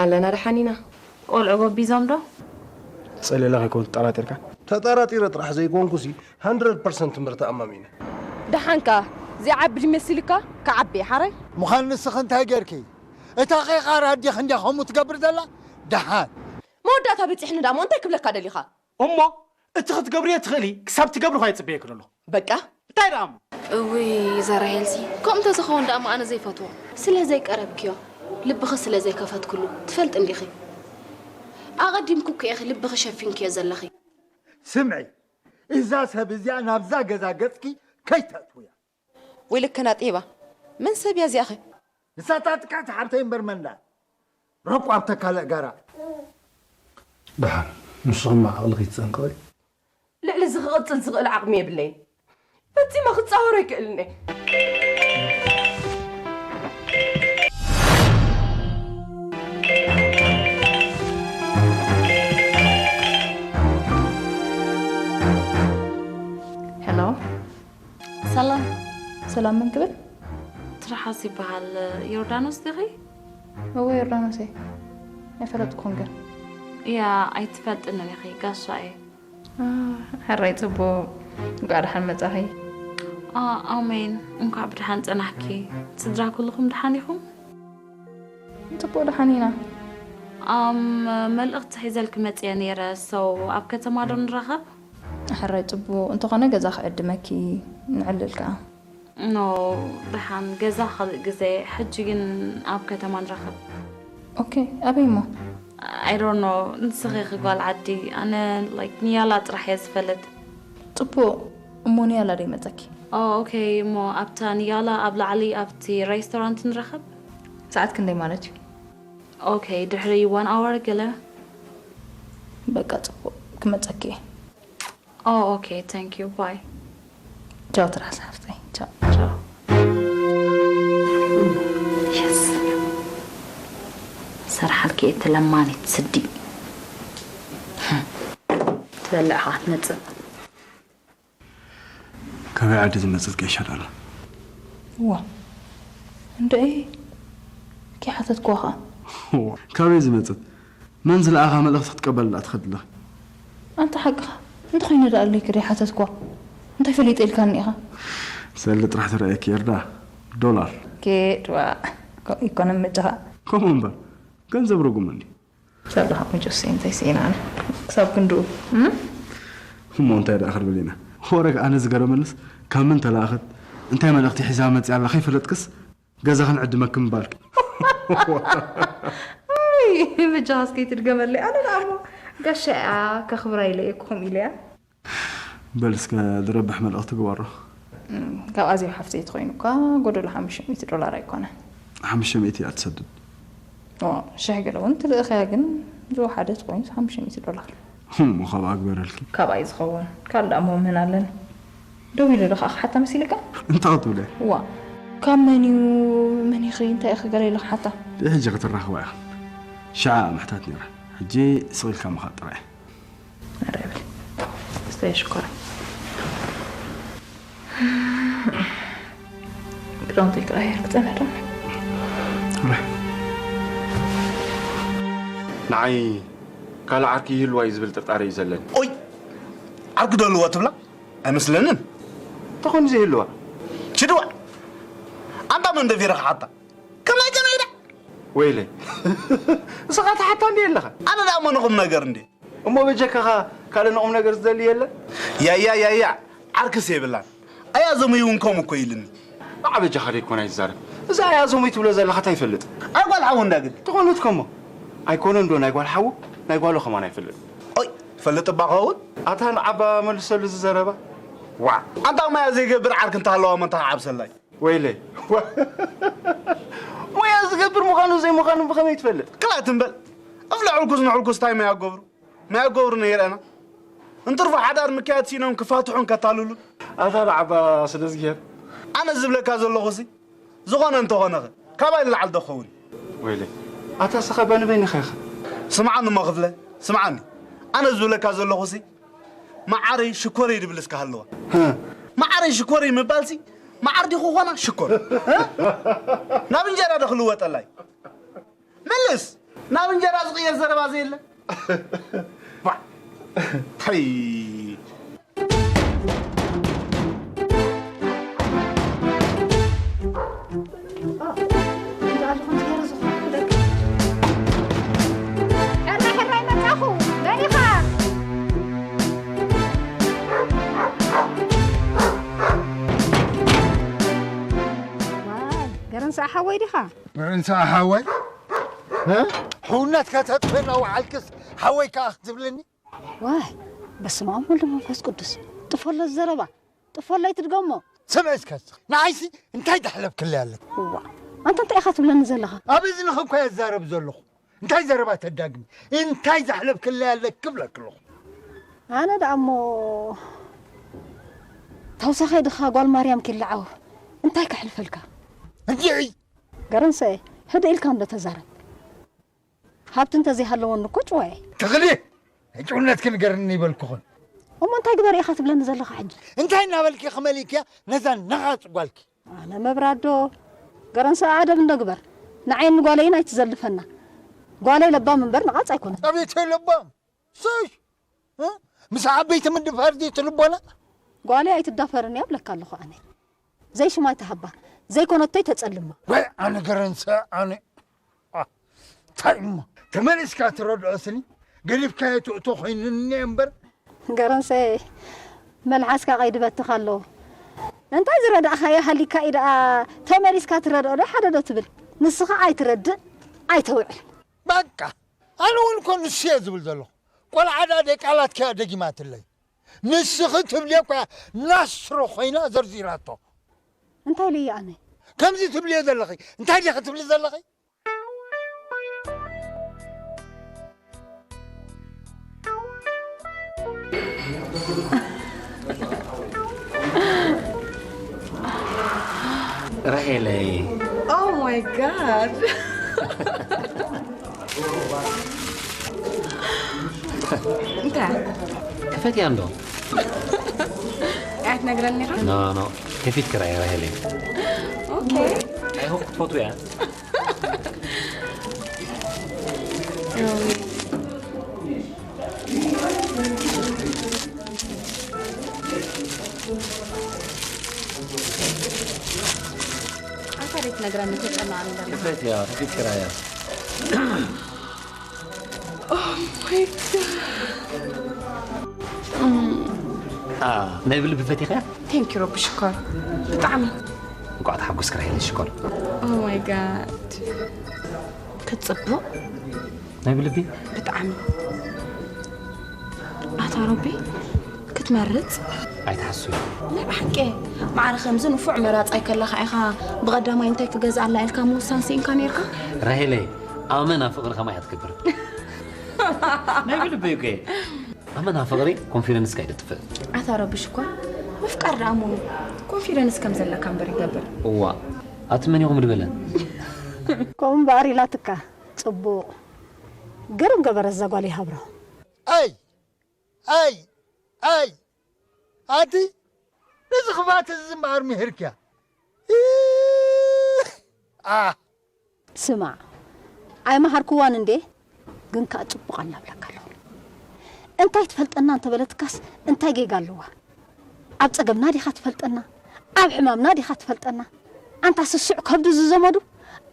ኣለና ደሓን ኢና። ቆልዑ ጎቢዞም ዶ? ጸለላ ከይኮን ተጠራጢርካ? ተጠራጢረ ጥራሕ ዘይኮንኩሲ፣ hundred percent ትምህርቲ ኣማሚነ። ደሓንካ፣ ዘይዓቢ ድዩ መሲልካ? ክዓቢ፣ ሓራይ? ምዃን ንስኺ እንታይ ጌርኪ? እታ ቂቓር ኣዴኺ እንድያ ከምኡ ትገብር ዘላ? ደሓን። መወዳእታ በጺሕኒ ደኣ እሞ እንታይ ክብለካ ደሊኻ? እሞ እቲ ክትገብርዮ ትኽእሊ ክሳብ ትገብሪ ኳ ይጽበየኪ ዘለኹ። በቃ። እንታይ ደኣ እሞ? እውይ እዛ ራሄልሲ ከምኡ እንተዝኸውን ደኣ እሞ ኣነ ዘይፈትዎ። ስለ ዘይቀረብክዮ ልብኺ ስለ ዘይከፈትክሉ ትፈልጢ እንዲኺ። ኣቐዲምኪ እኮ ኢኺ ልብኺ ሸፊንክዮ ዘለኺ። ስምዒ እዛ ሰብ እዚኣ ናብዛ ገዛ ገጽኪ ከይተእትውያ። ወይለከና ጤባ መን ሰብ እያ እዚኣኸ? ንሳታ ጥቃዕቲ ሓብተይ እምበር መንዳ ረቋ ኣብ ተካለእ ጋራ። ደሓን ንስኹም ዓቕሊ ከይትጸንቅቒ። ልዕሊ እዚ ክቕጽል ዝኽእል ዓቕሚ የብለይን። ፈጺመ ክጻወሮ ኣይክእልን እየ። ሄሎ ሰላም። ሰላም መን ክብል? ትርሓስ ይበሃል። ዮርዳኖስ ዲኺ? እወ ዮርዳኖስ እየ። ኣይፈለጥኩኹን ግን። እያ ኣይትፈልጥንን ኢኺ፣ ጋሻ እየ። ሕራይ ጽቡቕ። እንኳዕ ደሓን መጻኺ። ኣሜን። እንኳዕ ብደሓን ጸናሕኪ። ስድራ ኩልኹም ደሓን ኢኹም? ጽቡቕ ደሓን ኢና። ኣም መልእኽቲ ሒዘልኪ መጽየ ነይረ። ሰው ኣብ ከተማ ዶ ንራኸብ? ሕራይ ጽቡቕ። እንተኾነ ገዛ ክዕድመኪ ንዕልል ከኣ። ኖ ደሓን ገዛ ካልእ ግዜ፣ ሕጂ ግን ኣብ ከተማ ንራኸብ። ኦኬ ኣበይ እሞ? I don't know ንስኺ ኢኺ ጓል ዓዲ፣ ኣነ like ንያላ ጥራሕ እየ ዝፈልጥ። ጽቡቕ እሞ ንያላ ዶ ይመጸኪ? ኦ ኦኬ እሞ ኣብታ ንያላ ኣብ ላዕሊ ኣብቲ ሬስቶራንት ንራኸብ። ሰዓት ክንደይ ማለት እዩ? ኦኬ ድሕሪ one hour ገለ። በቃ ጽቡቕ ክመጸኪ እየ። Oh okay thank you bye. ቻው ትርሓስ ሓፍተይ ቻው። ቻው። የስ ሰርሓልኪ እየ እቲ ለማኒት ስዲ ትበልዕ ኸዓ ትመፅእ። ካበይ ዓዲ ዝመፀት ጌሻ ዶ ኣላ? ዋ እንድዒ ከይሓተትክዋ ኸዓ። ካበይ ዝመፀት? መን ዝለኣኻ መልእኽቲ ክትቀበል ደኣ ትኸድ ኣለኻ? ኣንታ ሓቅኻ እንተኾይነ ደኣ ኣለይክ ደይ ሓተትክዋ እንታይ ፈሊጠ ኢልካኒ ኢኻ? ሰሊ ጥራሕ ትረኣየኪ የርዳ ዶላር። ኬድ ዋእ ከምኡ ኣይኮነን በጃኻ። ከምኡ እምበር ገንዘብ ርጉም እንድዩ። ዘለኻ ምጆሰይ እንታይ ስኢነ ኣነ ክሳብ ክንድኡ እም? እሞ እንታይ ደኣ ክንብል ኢና? ወረ ኣነ ዝገረመንስ ካብ መን ተለኣኸት እንታይ መልእኽቲ ሒዛ መፂኣ ኣላ ከይፈለጥክስ ገዛ ክንዕድመኪ ምባልኪ። ኣይ በጃኻስ ከይትድገመለይ ኣነ ደኣ እሞ ጋሻ እያ ከኽብራ ኢለ እየ ክኾም ኢለ እያ። በል እስከ ዝረብሕ መልእኽቲ ግበሮ። ካብ ኣዜብ ሓፍተይ ተኾይኑ እኳ ጎደሎ ሓሙሽተ ሚእቲ ዶላር ኣይኮነን። ሓሙሽተ ሚእቲ እያ ትሰድድ። ሽሕ ገለ እውን ትልእኽያ ግን ዝወሓደት ኮይኑ ሓሙሽተ ሚእቲ ዶላር። እሞ ካብኣ ግበረልኪ። ካብኣ እዩ ዝኸውን። ካልእ ደኣ እሞ ምህን ኣለኒ። ደው ኢለ ዶ ከዓ ክሓታ መሲልካ? እንታይ ክትብለ? ዋ ካብ መን እዩ መን ኢኺ እንታይ ኢኺ ገለ ኢለ ክሓታ። ሕጂ ክትራኸባ ኢኹም። ሽዓ ምሕታት ነይራ። ሕጂ ስቕ ኢልካ ምኻድ ጥራይ። ኧረ ይብል። እስታይ ሽኮር። ክዳውንተይ ክቐየር ክጸንሕ ዶ? ንዓይ ካልእ ዓርኪ ይህልዋ እዩ ዝብል ጥርጣረ እዩ ዘለኒ። ኦይ! ዓርኪ ዶ ኣለዋ ትብላ? ኣይመስለንን። እንተኾይኑ ዘይህልዋ። ችድዋ! ኣንታ መን ደፊረ ክሓታ? ከመይ ከመይ ኢላ? ወይለይ እስኻ ትሓታ እንዲ ኣለኻ። ኣነ ደኣ እሞ ንቑም ነገር እንዲ። እሞ በጀካኻ ካልእ ንቑም ነገር ዝደሊ የለን? ያያ ያያ ዓርክስ የብላን። ኣያ ዘሙይ እውን ከምኡ እኮ ኢልኒ። ንዓ በጃኻ ደይኮን ኣይትዛረብ። እዛ ኣያ ዘሙይ ትብሎ ዘለኻ እንታይ ይፈልጥ? ኣይ ጓል ሓዉ እንዳግድ። ተኾነት ከሞ ኣይኮነን ዶ ናይ ጓል ሓዉ ናይ ጓሉ ከማን ኣይፈልጥ። ኦይ ይፈልጥ እባ ኸውን። ኣታ ንዓባ መልሰሉ እዚ ዘረባ። ዋዕ። ኣንታ ማያ ዘይገብር ዓርክ እንተሃለዋ መን ተዓብሰላይ። ወይለይ ሞያ ዝገብር ምዃኑ ዘይምዃኑ ብኸመይ ትፈልጥ? ክላ ትም በል። እፍለ ዕርኩስ ንዕርኩስ ታይ መያ ገብሩ? መያ ገብሩ ነይረና። እንትርፎ ሓዳር ምክያድ ሲኖም ክፋትሑን ከታልሉን። ኣታ ንዓባ ስለ ዝግሄር። ኣነ ዝብለካ ዘለኹሲ ዝኾነ እንተኾነኸ ካባይ ንላዕሊ ዶ ክኸውን? ወይለይ ኣታ ስኻ በንበይንኻ ኢኻ። ስምዓኒ እሞ ክፍለ ስምዓኒ። ኣነ ዝብለካ ዘለኹሲ መዓረይ ሽኮረይ ድብል እስከ ሃለዋ። መዓረይ ሽኮረይ ምባልሲ መዓር ዲኹ ኾና ሽኮር ናብ እንጀራ ዶ ክልወጠላ እዩ? መልስ! ናብ እንጀራ ዝቕየር ዘረባ ዘየለ። ባ! ታይ! ሕራይ ሕራይ መጻኹ። መን ኢኻ? ዋይ፣ ገረንሳ ሓወይ ዲኻ? ገረንሳ ሓወይ? እ? ሕውነትካ ተጥፍእና ወዓልክስ ሓወይ ከኣ ክትብለኒ? ዋይ፣ በስመ ኣብ ወልድ መንፈስ ቅዱስ። ጥፈሎ ዘረባ። ጥፈሎ ኣይትድገሞ። ስምዒ እስከ እስኺ። ንዓይሲ እንታይ ዛሕለፍክለይ ኣለኪ? እዋ፣ ኣንታ እንታይ ኢኻ ትብለኒ ዘለኻ? ኣብ እዝንኺ እኮ እየ ዝዛረብ ዘለኹ። እንታይ ዘረባ ተዳግሚ? እንታይ ዛሕለፍክለይ ኣለኪ ክብለኪ ኣለኹ። ኣነ ደኣ እሞ ተውሳኸይ ድኻ ጓል ማርያም ኪለዓው እንታይ ከሕልፈልካ? እንድዒ! ገረንሰ፣ ህድእ ኢልካ እንዶ ተዛረብ። ሃብቲ እንተዘይሃለወኒ እኮ ጭዋየ። ትኽሊ! ዕጭውነትኪ ንገርኒ ይበልኩኽን። እሞ እንታይ ግበር ኢኻ ትብለኒ ዘለኻ ሕጂ? እንታይ እናበልኪ ክመሊክያ ነዛ ነቓጽ ጓልኪ? ኣነ መብራዶ፣ ገረንሰ ኣደብ እንዶ ግበር። ንዓይን ንጓለይን ኣይትዘልፈና። ጓለይ ለባም እምበር ነቓጽ ኣይኮነን። ኣቤት ለባም! ሰሽ! እ? ምስ ዓበይቲ ምድፋር ድዩ እቲ ልቦና? ጓለይ ኣይትዳፈርን እያ እብለካ ኣለኹ ኣነ። ዘይሽማ ኣይትሃባ፣ ዘይኮነቶ ኣይተጸልማ። ወይ ኣነ ገረንሰ፣ ኣነ፣ ኣ፣ እንታይ እሞ? ተመሊስካ ትረድኦ ስኒ፣ ገዲፍካዮ ትእቶ ኮይኑኒ እምበር። ገረንሰ፣ መልሓስካ ቀይዲ በትኽ ኣለዎ። እንታይ ዝረዳእካዮ ሃሊካ እዩ ደኣ ተመሊስካ ትረድኦ ዶ ሓደ ዶ ትብል? ንስኻ ኣይትረድእ፣ ኣይተውዕል። በቃ፣ ኣነ እውን እኮ ንሱ እየ ዝብል ዘለኹ። ቆልዓ ደኣ ደይ ቃላትካ እያ ደጊማትለይ። ንስኺ ትብልዮ እኮ እያ ናስትሮ ኮይና ዘርዚራቶ። እንታይ ኢለ እየ ኣነ? ከምዚ ትብልዮ ዘለኺ፣ እንታይ ዲኺ ትብሊ ዘለኺ? ራሄለይ። Oh my God። እንታይ? ከፈትያ እንዶ? ኣይትነግረኒ ኢኻ? ኖ፣ ኖ። ከፊትኪ ራእየ ራሄለይ። ኦኬ። I hope ክትፈትውያ። ኣታ ደይ ትነግረኒ ተጨናኒ ደላ። ክፈትያ፣ ከፊትኪ ራእያ። Oh my God። አ፣ ናይ ብልቢ ፈቲኻ? Thank you ረቢ ሽኮር። ብጣዕሚ። እንኳዕ ተሓጎስኪ ራሄል ሽኮር። Oh my God። ክትጽቡቕ። ናይ ብልቢ? ብጣዕሚ። ኣታ ረቢ ክትመርጽ? ኣይትሓስዊ። ናይ ብሓቂ። ማዕረ ከምዚ ንፉዕ መራጻይ ከለኻ ኢኻ ብቐዳማይ እንታይ ክገዝኣላ ኢልካ ምውሳን ስኢንካ ነይርካ? ራሄለይ፣ ኣመና ፍቕሪ ከማይ እያ ትገብር። ናይ ብልበይ እኮ እየ። ኣመና ፍቕሪ ኮንፊደንስካ እዩ ዘጥፍእ። ኣታ ረቢ ሽኮር፣ ምፍቃር ደኣ እሞ ኮንፊደንስ ከም ዘለካ እምበር ይገብር። እዋ፣ ኣቲ መን ኢኹም ዝበለ? ከምኡ እምበኣር ኢላትካ፣ ጽቡቕ። ግርም ገበረት እዛ ጓል ይሃብሮ። ኣይ፣ ኣይ፣ ኣይ፣ ኣቲ ነዚ ክፋት እዚ እምበኣር ምሂርክያ። ኢህ፣ ኣህ። ስማዕ፣ ኣይመሃርክዋን እንዴ፣ ግን ከኣ ጽቡቕ ኣላ እብለካ ኣለኹ። እንታይ ትፈልጠና እንተበለትካስ እንታይ ጌጋ ኣለዋ? ኣብ ጸገምና ዲኻ ትፈልጠና? ኣብ ሕማምና ዲኻ ትፈልጠና? ኣንታ ስሱዕ ከብዱ ዝዘመዱ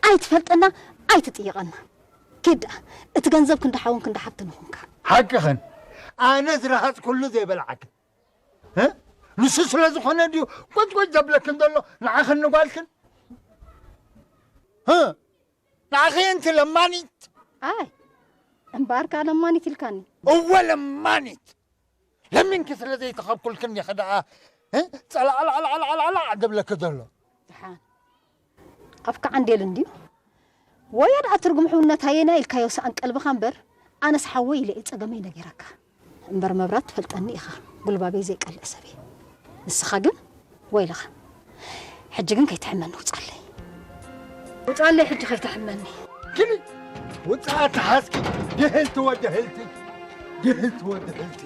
ኣይትፈልጠና፣ ኣይትጥይቐና። ኪድ ደኣ፣ እቲ ገንዘብ ክንዲ ሓውን ክንዲ ሓብትን ይኹንካ። ሓቅኽን፣ ኣነ ዝረሃጽኩሉ ዘይበልዓክን። እ? ንሱ ስለ ዝኾነ ድዩ ቆጭቆጭ ዘብለክን ዘሎ ንዓኽን ንጓልክን? እ? ንዓኺ እንቲ ለማኒት? ኣይ፣ እምበኣር ከኣ ለማኒት ኢልካኒ። እወ ለማኒት። ለሚንኪ ስለ ዘይተኸብኩልክን ኢኺ ደኣ፣ እ? ጸላዕላዕላዕላዕላዕ ዘብለኪ ዘሎ። ደሓን። ኣፍካ ዓንዴል እንድዩ። ወዮ ደኣ ትርጉም ሕውነት ኣየናይ ኢልካዮ ሰኣን ቀልብኻ እምበር፣ ኣነስ ሓወይ ኢለ እየ ጸገመይ ነጊረካ። እምበር መብራት ትፈልጠኒ ኢኻ፣ ጉልባበይ ዘይቀልዕ ሰብ እየ። ንስኻ ግን ወይልኻ። ሕጂ ግን ከይትሕመኒ ውጻለይ። ውጻለይ ሕጂ ከይትሕመኒ። ግን ውጻእ ተሓዝኪ ድህልቲ ወዲ ህልቲ፣ ድህልቲ ወዲ ህልቲ።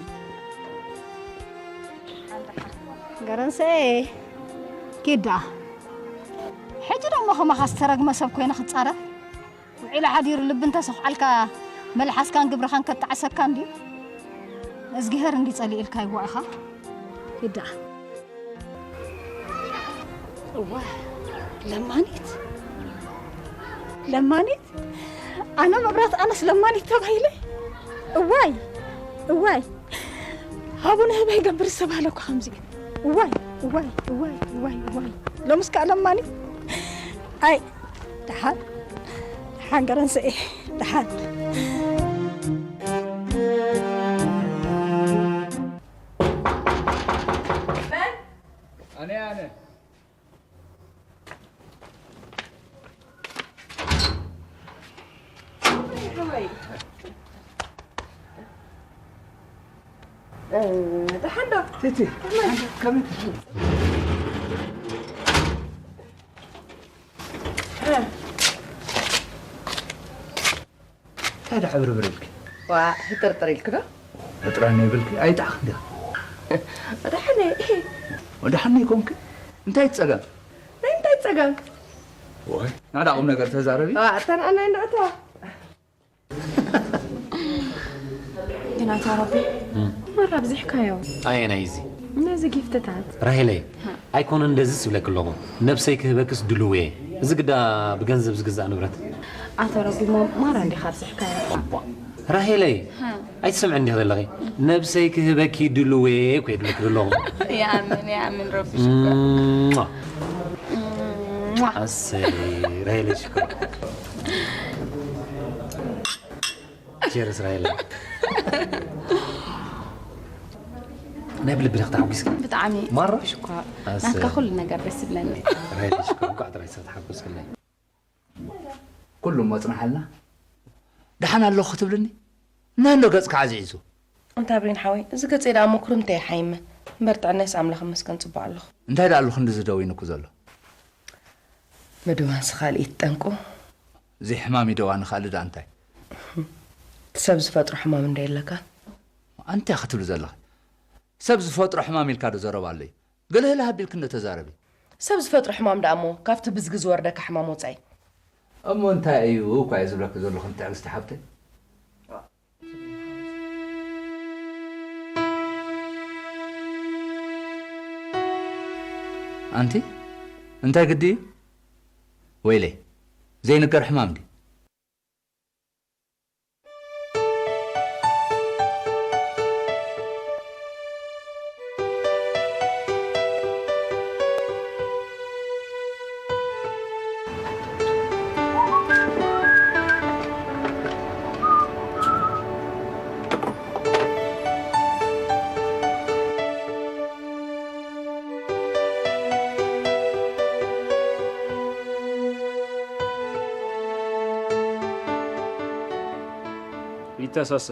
ገረንሰኤ፣ ኪድ ደኣ። ሕጂ ደሞ ከማኻ ዝተረግመ ሰብ ኮይነ ክጻረፍ? ውዒሉ ሓዲሩ ልቢ እንተሰኹዓልካ፣ መልሓስካን ግብርኻን ከጣዕሰካ እንድዩ። እዝግሄር እንዲ ጸሊእልካ ይዋእኻ። ይዳኣ። እዋ፣ ለማኒት፣ ለማኒት፣ ኣነ መብራት፣ ኣነስ ለማኒት ተባሂለ። እዋይ፣ እዋይ፣ ሃቡነ ህበይ ገብር ዝተባህለ እኮ ከምዚ እዩ። እዋይ፣ እዋይ፣ እዋይ፣ እዋይ፣ እዋይ። ሎምስ ከኣ ለማኒት። ኣይ፣ ደሓን፣ ደሓን ገረንሰኤ፣ ደሓን። ኣነ፣ ኣነ። ደሓን ዶ? ቲቲ፣ ከመይ? እንታይ ደኣ ሕብርብር ኢልኪ? ዋ፣ ህጥርጥር ኢልኪ ዶ? ህጥራኒ ይብልኪ፣ ኣይጣዕኽን ዲኻ? ወደሓነ። ወደሓነ ይኮንኪ? እንታይ ጸገም? ናይ እንታይ ጸገም? ወይ፣ ናዳ ቁም ነገር ተዛረቢ። ዋ፣ እተን ኣነ እንድዕቶ። ግን ኣታ ረቢ፣ እም። ማራ ኣብዚሕካዮ። ኣየናይ እዚ? ነዚ ጊፍትታት። ራሄለይ፣ ሃ። ኣይኮነን እንደዚ ዝብለኪ ኣለኹ። ነብሰይ ክህበክስ ድልው እየ። እዚ ግዳ ብገንዘብ ዝግዛእ ንብረት። ኣታ ረቢ፣ ሞ-፣ ማራ እንዲኻ ኣብዚሕካዮ። እባ፣ ራሄለይ፣ ሃ። ኣይትሰምዕን እንዲኻ ዘለኺ? ነብሰይ ክህበኪ ድልው እየ እኮ እየ ዝብለኪ ዘለኹ። ይኣምን፣ ይኣምን ረቢ ሽኮር። እም። እም። ኣሰይ፣ ራሄለይ ሽኮር። ቸርስ ራሄላ። ናይ ብልቢ ዲኺ ተሓጒስኪ? ብጣዕሚ። ማራ? ሽኳ። ኣሰ- ናትካ ኩሉ ነገር ደስ ይብለኒ። ራሄላ ሽኮር፣ እንኳዕ ጥራይ ሰብ ተሓጎስክለይ። ኩሉ እሞ ጽናሓልና። ደሓን ኣለኹ ክትብልኒ? ነንዶ ገጽካ ዓዚዒዙ? ኣንታ ብሬን ሓወይ፣ እዚ ገጸይ ደኣ እሞ ኩርምተ ይሓይመ። እምበር ጥዕናይስ ኣምላኽ ይመስገን ጽቡቕ ኣለኹ። እንታይ ደኣ ኣለኹ እንድዚ ደዊኑኩ ዘሎ? መደዋንሲ ካልእ ይትጠንቁ። እዚ ሕማም ይደዋ ንኻልእ ደኣ እንታይ? ሰብ ዝፈጥሮ ሕማም እንዶ የለካ? ኣንታይ ክትብሊ ዘለኺ? ሰብ ዝፈጥሮ ሕማም ኢልካ ዶ ዘረባ ኣሎ እዩ? ገለ ህለ ሃቢልኪ እንዶ ተዛረቢ። ሰብ ዝፈጥሮ ሕማም ደኣ እሞ ካብቲ ብዝጊ ዝወርደካ ሕማም ወጻኢ። እሞ እንታይ እዩ እኳ እየ ዝብለኪ ዘለኹ ትዕግስቲ ሓብተይ። ኣንቲ እንታይ ግዲ እዩ? ወይለይ ዘይንገር ሕማም ድዩ? ይተሳሰ።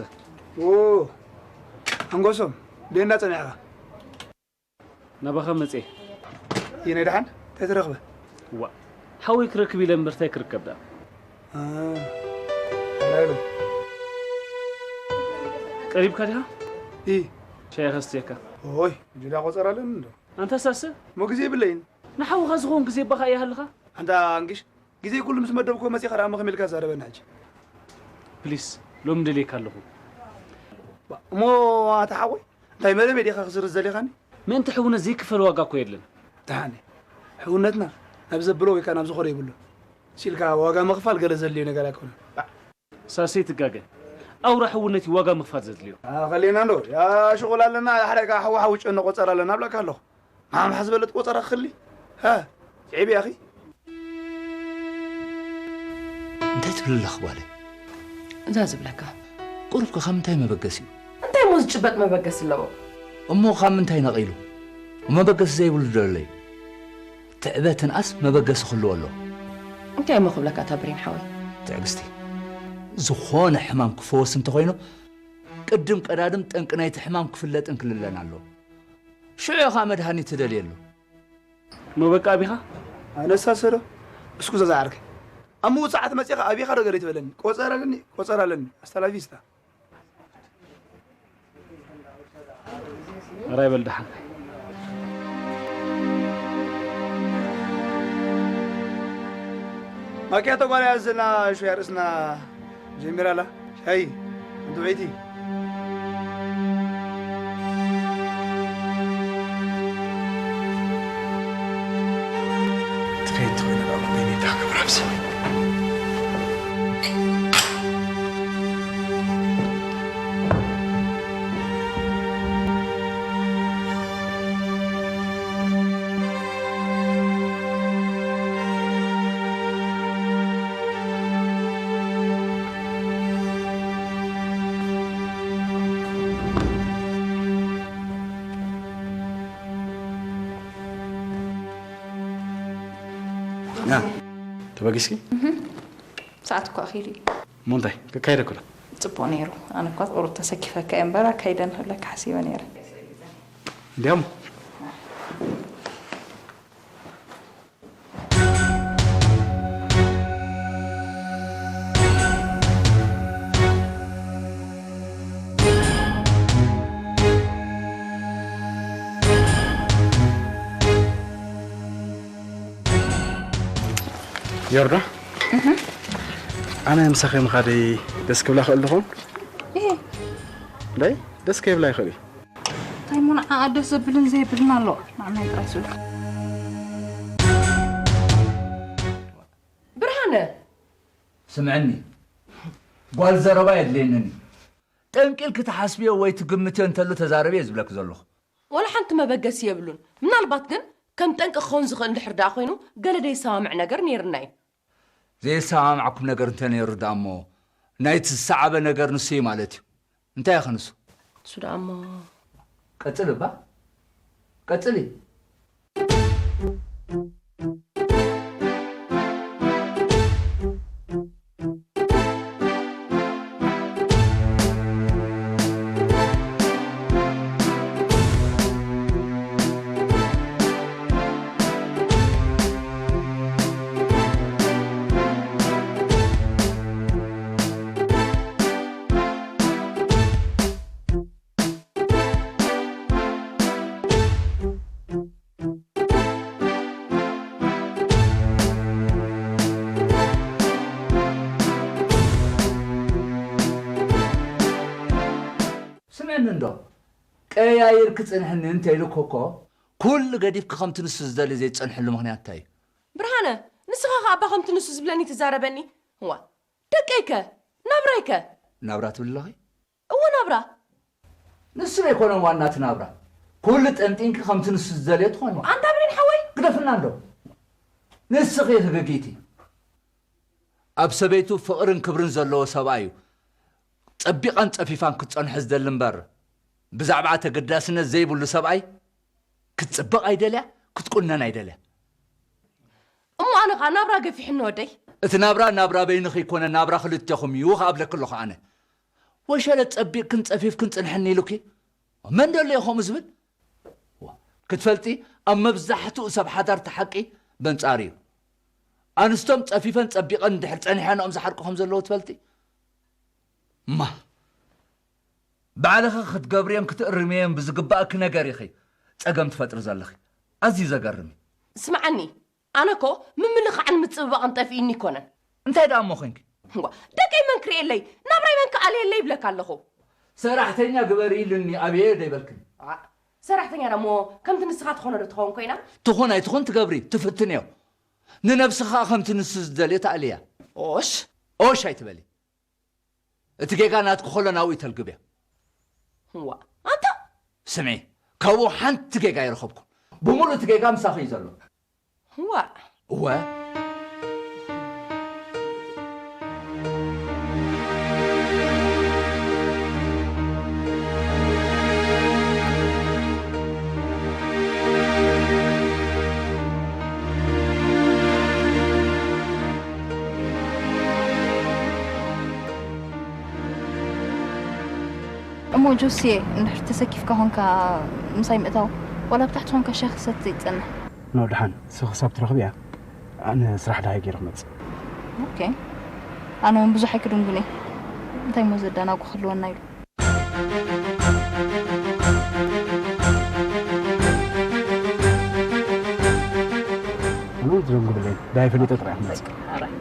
ኦ፣ ሓንጎሶም፣ ቤንዳ ጸኒሕካ? ናባኻ መጽኤ። የነ ደሓን፣ እንታይ ትረኽበ? ዋ፣ ሓወይ ክረክብ ኢለ እምበር እንታይ ክርከብ ደኣ? አ፣ ኣላይሎ። ቀሪብካ ዲኻ? ኢ። ሻሂ ከስትየካ። ኦይ፣ ጁዳ ቆጸር ኣለኒ እንዶ። ኣንታ ሳሰ? እሞ ግዜ የብለይን። ንሓውኻ ዝኸውን ግዜ ባኻ ይሃልኻ? ኣንታ ኣንግሽ፣ ግዜ ኩሉ ምስ መደብኩ መጺኻ ደኣ መኸም ኢልካ ዛረበኒ ሕጂ። ፕሊስ፣ ሎሚ ደልየካ ኣለኹ። ባ-፣ እሞ ኣታ ሓወይ፣ እንታይ መደበይ ዲኻ ክስርዝ ዘሊኻኒ? ምእንቲ ሕውነት ዘይክፈል ዋጋ እኮ የለን። ደሓን፣ ሕውነትና ናብ ዘብሎ ወይ ከኣ ናብ ዝኾዶ የብሉን። ሲልካ ዋጋ ምኽፋል ገለ ዘድልዮ ነገር ኣይኮነን። ባዕ። ሳሰይ ትጋገ። ኣውራ ሕውነት እዩ ዋጋ ምኽፋል ዘድልዮ። ኣኸሌና እንዶ፣ ያ ሽቑል ኣለና፣ ሓደ ከኣ ሓዊ ሓዊ ጨኖ ቆጸር ኣለና እብለካ ኣለኹ። ማምሓ ዝበለት ቆጸራ ክሊ። ሃ፣ ስዒብ ያኺ። እንታይ ትብል ኣለኺ ጓለይ? እዛ ዝብለካ። ቁሩብ ከ ካብ ምንታይ መበገሲ እዩ? እንታይ እሞ ዝጭበጥ መበገሲ ኣለዎ? እሞ ካብ ምንታይ ነቒሉ? መበገሲ ዘይብሉ ዶ ኣሎ እዩ? ትዕበትንኣስ መበገሲ ክህልዎ ኣለዎ። እንታይ እሞ ክብለካ እታ ብሬን ሓወይ? ትዕግስቲ፣ ዝኾነ ሕማም ክፈወስ እንተኾይኑ፣ ቅድም ቀዳድም ጠንቂ ናይቲ ሕማም ክፍለጥን ክልለን ኣለዎ። ሽዑ ኢኻ መድሃኒት ትደልየሉ። እሞ በቃ ኣቢኻ? ኣነሳሰዶ? እስኩ ዘዛዓርከ። ኣብ ምውጻዓት መጺኻ ኣቢኻ ዶ ገለ ትበለኒ? ቆጸር ኣለኒ፣ ቆጸር ኣለኒ። ኣስታላቪስታ። ራይ በል ደሓን። ኣኪያቶ ጓል ያዝና ሹያ ርእስና ጀሚራላ። ሻይ፣ እንቱ ቤቲ። ትኸይድ ትኾይነ ዳሞ ቤኔታ ክብራብሰ። ና፣ ተበጊስኪ? ሰዓት እኮ ኣኺሉ እዩ። እሞ እንታይ? ከካይደ ኩላ። ጽቡቕ ነይሩ። ኣነ እኳ ቁሩብ ተሰኪፈካ እየ እምበር፣ ኣካይደ ንኽብለካ ሓሲበ ነይረ። እንዲያውም ዮርዳ፣ ኣነ ምሳኺ ምኻደይ ደስ ክብላ ክእል ድኾን? እሄ። ደይ፣ ደስ ከይብላ ይኽእል እዩ። እንታይ እሞ ንዓኣ ደስ ዘብልን ዘይብልን ኣሎ? ንዓናይ ጥራይ ስእሉ። ብርሃነ! ስምዕኒ፣ ጓል ዘረባ የድልየንን እዩ። ጠንቂልኪ ትሓስብዮ ወይ ትግምትዮ እንተሎ ተዛረብዮ ዝብለኪ ዘለኹ። ወላ ሓንቲ መበገሲ የብሉን። ምናልባት ግን ከም ጠንቂ ክኸውን ዝኽእል እንድሕር ደኣ ኮይኑ፣ ገለ ዘይሰማምዕ ነገር ነይርና እዩ። ዘየሰማምዓኩም ነገር እንተ ነይሩ ደኣ እሞ፣ ናይቲ ዝሰዓበ ነገር ንሱ እዩ ማለት እዩ። እንታይ ኢኺ ንሱ? ንሱ ደኣ እሞ ቀጽሊ እባ። ቀጽሊ። ስምዕኒ እንዶ፣ ቀያይር ክጽንሕኒ እንተ ኢሉ ኮኮ፣ ኩሉ ገዲፍኪ ከምቲ ንሱ ዝደሊ ዘይትጸንሕሉ ምኽንያት እንታይ እዩ? ብርሃነ፣ ንስኻ ኸኣ እባ ከምቲ ንሱ ዝብለኒ ትዛረበኒ? እዋ፣ ደቀይከ? ናብራይከ? ናብራ ትብሊ ኣለኺ? እወ፣ ናብራ። ንሱ ዘይኮነ ዋና እቲ ናብራ። ኩሉ ጠንጢንኪ ከምቲ ንሱ ዝደልዮ ትኾኒ። ኣንታ ብሌን ሓወይ! ግደፍና እንዶ። ንስኺ ኢኺ ገጊእቲ። ኣብ ሰበይቱ ፍቕርን ክብርን ዘለዎ ሰብኣይ እዩ ጸቢቓን ጸፊፋን ክትጸንሖ ዝደሊ እምበር፣ ብዛዕባ ተገዳስነት ዘይብሉ ሰብኣይ ክትጽብቕ ኣይደልያ፣ ክትቁነን ኣይደልያ። እሞ ኣነ ኸኣ ናብራ ገፊሕኒ ወደይ። እቲ ናብራ ናብራ በይንኺ ይኮነ፣ ናብራ ክልቴኹም እዩ ኸኣ እብለኪ ኣለኹ ኣነ። ወሸለ ጸቢቕክን ጸፊፍክን ጽንሕኒ ኢሉኪ? መን ደሎ እዩ ከምኡ ዝብል? ዋ፣ ክትፈልጢ ኣብ መብዛሕትኡ ሰብ ሓዳር እቲ ሓቂ በንጻሩ እዩ። ኣንስቶም ጸፊፈን ጸቢቐን እንድሕር ጸኒሐን ኦም ዝሓርቁ ከም ዘለዉ ትፈልጢ? እማ፣ ባዕልኺ ክትገብርዮን ክትእርምዮን ብዝግባእኪ ነገር ኢኺ ጸገም ትፈጥሪ ዘለኺ። ኣዝዩ ዘገርም እዩ። ስምዓኒ፣ ኣነ እኮ ምምልኻዕን ምጽብባቕን ጠፊእኒ ኣይኮነን። እንታይ ደኣ እሞ ኮንኪ? እዋ፣ ደቀይ መን ክርእየለይ? ናብራይ መን ክኣልየለይ ይብለካ ኣለኹ። ሰራሕተኛ ግበሪ ኢሉኒ ኣብየ ዶ ኣይበልክን? ኣ፣ ሰራሕተኛ ደሞ ከምቲ ንስኻ ትኾኖ ዶ ትኸውን ኮይና? ትኹን ኣይትኹን ትገብሪ፣ ትፍትንዮ። ንነብስኻ ከምቲ ንሱ ዝደልዮ ትኣልያ። ኦሽ! ኦሽ ኣይትበሊ። እቲ ጌጋ ናትኪ ከሎ ናብኡ ይተልግብያ። እዋ፣ ኣንታ! ስምዒ፣ ካብኡ ሓንቲ ጌጋ ኣይረኸብኩን። ብምሉእ እቲ ጌጋ ምሳኺ እዩ ዘሎ። እዋ። እወ። እሞ ጆስየ፣ እንድሕር ተሰኪፍካ ኾንካ ምሳይ ምእታው፣ ዋላ ብታሕቲ ኾንካ ሻሂ ክሰቲ ዘይትጸንሕ? ኖ፣ ደሓን፣ ንስኺ ክሳብ ትረኽብያ፣ ኣነ ስራሕ ደሃይ ገይረ ክመጽእ። ኦኬ። ኣነ እውን ብዙሕ ኣይክድንጉን እየ። እንታይ እሞ ዘደናጉ ክህልወና ኢሉ? ኣነ እውን ትደንጉብለይ፣ ደሃይ ፈሊጠ ጥራይ ክመጽእ። ሕራይ።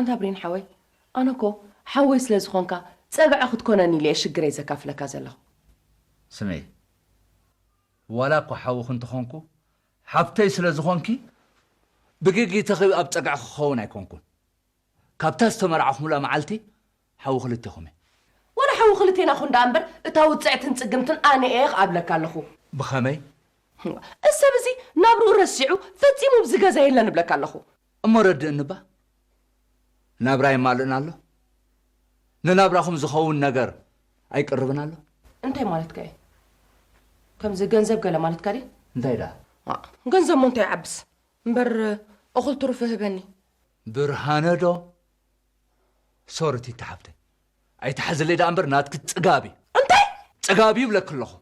ኣንታ ብሬን ሓወይ፣ ኣነ እኮ ሓወይ ስለ ዝኾንካ ጸግዒ ክትኮነኒ ኢለ እየ ሽግረይ ዘካፍለካ ዘለኹ። ስመይ፣ ዋላ እኮ ሓውኺ እንተኾንኩ፣ ሓፍተይ ስለ ዝኾንኪ፣ ብግጊ ተኺብ ኣብ ጸግዒ ክኸውን ኣይኮንኩን። ካብታ ዝተመርዓኹምላ መዓልቲ ሓዊ ክልቴኹም እየ። ዋላ ሓዊ ክልቴና ኹን ደኣ እምበር፣ እታ ውጽዕትን ጽግምትን ኣነ እየ ክኣብለካ ኣለኹ። ብኸመይ? እዚ ሰብ እዚ ናብርኡ ረሲዑ ፈጺሙ ኣብዚ ገዛ የለን እብለካ ኣለኹ። እሞ ረድእኒ እባ። ናብራ የማልእን ኣሎ። ንናብራኹም ዝኸውን ነገር ኣይቅርብን ኣሎ። እንታይ ማለትካ እዩ? ከምዚ ገንዘብ ገለ ማለትካ ድዩ? እንታይ ደኣ? ዋ፣ ገንዘብ እሞ እንታይ ይዓብስ? እምበር እኹል ትሩፍ ህበኒ። ብርሃነ ዶ? ሶሪ ቲታ ሓፍተይ። ኣይትሓዝለይ ደኣ እምበር ናትኪ ጽጋብ እዩ። እንታይ? ጽጋብ እዩ እብለኪ ኣለኹ።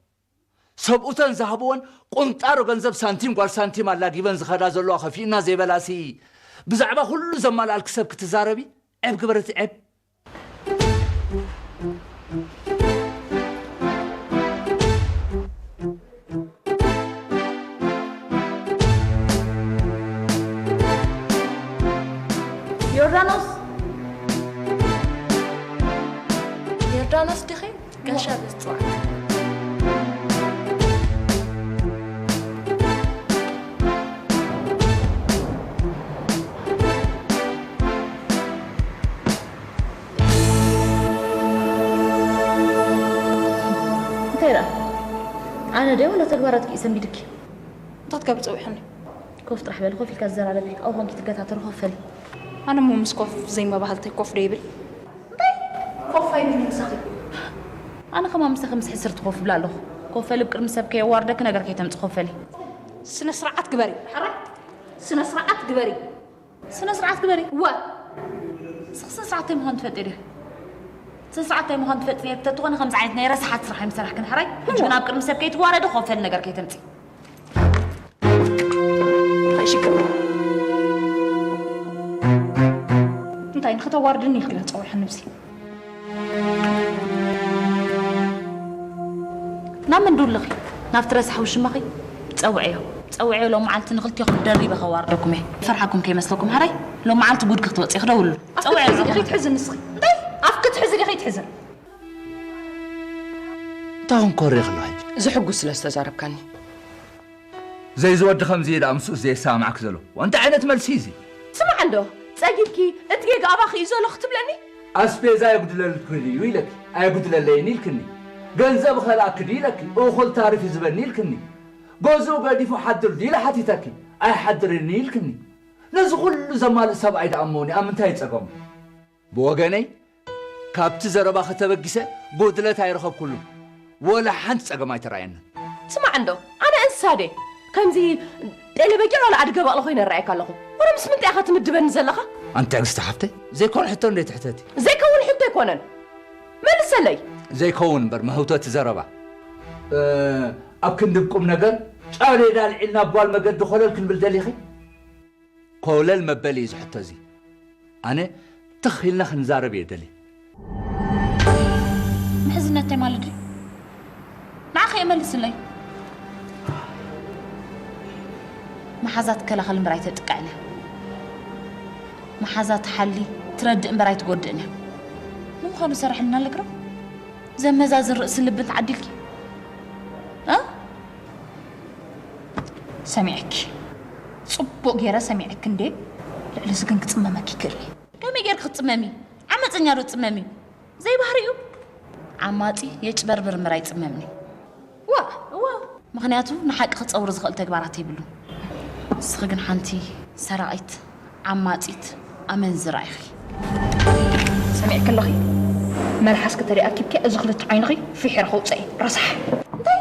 ሰብኡተን ዝሃብወን ቁንጣሮ ገንዘብ ሳንቲም ጓል ሳንቲም ኣላጊበን ዝኸዳ ዘለዋ ከፊእና ዘይበላሲ ብዛዕባ ኩሉ ዘማልኣልኪ ሰብ ክትዛረቢ ዔብ ግበረቲ ዔብ። ዮርዳኖስ ዮርዳኖስ ድኺ? ጋሻ ብዝፅዋዕ እንታይ ደኣ? ኣነ ድየ ወላ ተግባራትኪ እዩ ሰንቢድኪ? እንታይ ክትገብሪ ጸዊሑኒ? ኮፍ ጥራሕ በሊ፣ ኮፍ ኢልካ ዝዘራረብ ኢልካ ኣብኡ ኮንኪ ትገታተሪ ኮፍ በሊ። ኣነ እሞ ምስ ኮፍ ዘይመባህልተይ ኮፍ ዶ ይብል? እንታይ? ኮፍ ኣይብልን ምሳኺ። ኣነ ከማን ምሳኺ ምስ ሕስርቲ ኮፍ እብላ ኣለኹ። ኮፍ በሊ፣ ብቅድሚ ሰብ ከየዋርደኪ ነገር ከይተምጺ ኮፍ በሊ። ስነ ስርዓት ግበሪ። ሕራይ ስነ ስርዓት ግበሪ። ስነ ስርዓት ግበሪ። እወ። ንስኺ ስነ ስርዓት እንታይ ምዃኑ ትፈልጢ ዲኺ? ስነ ስርዓት እንታይ ምዃኑ ትፈልጢ ነይርኪ ተትኾኒ ከምዚ ዓይነት ናይ ረሳሓት ስራሕ ኣይምሰራሕክን። ሕራይ ሕጂ ግን ኣብ ቅድሚ ሰብ ከይትዋረዲ ኮፍ በሊ ነገር ከይተምጺ። ኣይሽቅር። እንታይ ንኽተዋርድኒ ኢኺ ዶ ጸዊሐኒ ብዚ? ናብ መን ዶ ኣለኺ? ናብቲ ረሳሕ ውሽማኺ ጸውዕዮ። ጸውዕዮ ሎም መዓልቲ ንኽልቴኹም ደሪበ ከዋርደኩም እየ። ፈርሓኩም ከይመስለኩም ሓራይ ሎም መዓልቲ ጉድኪ ክትወጽኢ ክደውሉ። ጸውዕዮ ኣፍኪ ትሕዚ ዲኺ ትሕዝን ንስኺ? እንታይ? ኣፍኪ ትሕዚ ዲኺ ትሕዝን? እንታይ ኮን ኮሬ ከሎ ሕጂ? ዘሕጉስ ስለ ዝተዛረብካኒ። ዘይዚ ወዲ ከምዚ ኢሉ ኣምስኡስ ዘየሰማማዕኪ ዘሎ እንታይ ዓይነት መልሲ እዩ እዚ? ስማዕ እንዶ ጸጊብኪ እቲ ጌጋ ኣባኺ እዩ ዘሎ ክትብለኒ? ኣስቤዛ የጉድለልኪ ድዩ ኢለኪ ኣየጉድለለይን ኢልክኒ። ገንዘብ ኸልኣኪ ድዩ ኢለኪ እኹል ታሪፍ ይዝበኒ ኢልክኒ። ገዝኡ ገዲፉ ሓድር ድዩ ኢለ ሓቲተኪ ኣይሓድርን እዩ ኢልክኒ። ነዚ ኩሉ ዘማልእ ሰብኣይ ደኣ እሞ እኒ ኣብ ምንታይ ይጸገሙ? ብወገነይ ካብቲ ዘረባኺ ተበጊሰ ጉድለት ኣይረኸብኩሉን፣ ወላ ሓንቲ ጸገም ኣይተራእየንን። ስማዕ እንዶ ኣነ እንስሳ ድየ? ከምዚ ጤለ በጊዕ ዋላ ኣድገ በቕሊ ኮይነ እረኣየካ ኣለኹ። ወረ ምስ ምንታይ ኢኻ ትምድበኒ ዘለኻ? ኣንቲ ትዕግስቲ ሓፍተይ ዘይኮነ ሕቶ እንድየ ትሕተቲ። ዘይከውን ሕቶ ኣይኮነን መልሰለይ። ዘይከውን እምበር መህውተቲ ዘረባ። ኣብ ክንዲ ቁም ነገር ጫሌዳ ኣልዒልና ብ ጓል መገዲ ኮለል ክንብል ደሊኺ? ኮብለል መበሊ እዩ እዚ ሕቶ እዚ። ኣነ ትኽ ኢልና ክንዛረብ እየ ደልየ። ምሕዝነት እንታይ ማለት ድዩ? ንዓኺ እየ መልስለይ። መሓዛ ትከላኸል እምበር ኣይተጥቅዕን እያ። መሓዛ ትሓሊ ትረድእ እምበር ኣይትጎድእን እያ። ንምዃኑ ሰራሕልና ኣለክሮ? ዘመዛዝን ርእሲ ልብን ተዓዲልኪ? እ? ሰሚዐኪ። ጽቡቕ ገይረ ሰሚዐኪ እንዴ? ልዕሊ እዚ ግን ክጽመመኪ ይክእል እዩ። ከመይ ገይርኪ ክትጽመሚ? ዓመጸኛ ዶ ትጽመሚ? ዘይባህሪኡ? ዓማጺ የጭበርብር እምበር ኣይጽመምን እዩ። ዋ! እዋ! ምኽንያቱ ንሓቂ ክጸውር ዝኽእል ተግባራት የብሉን። ንስኺ ግን ሓንቲ ሰራቒት፣ ዓማጺት፣ ኣመንዝራ ኢኺ። ሰሚዕኪ ኣለኺ? መልሓስኪ ተደይ ኣኪብኪ እዚ ክልተ ዓይንኺ ፊሒረ ከውጽእ እዩ። ረሳሕ! እንታይ?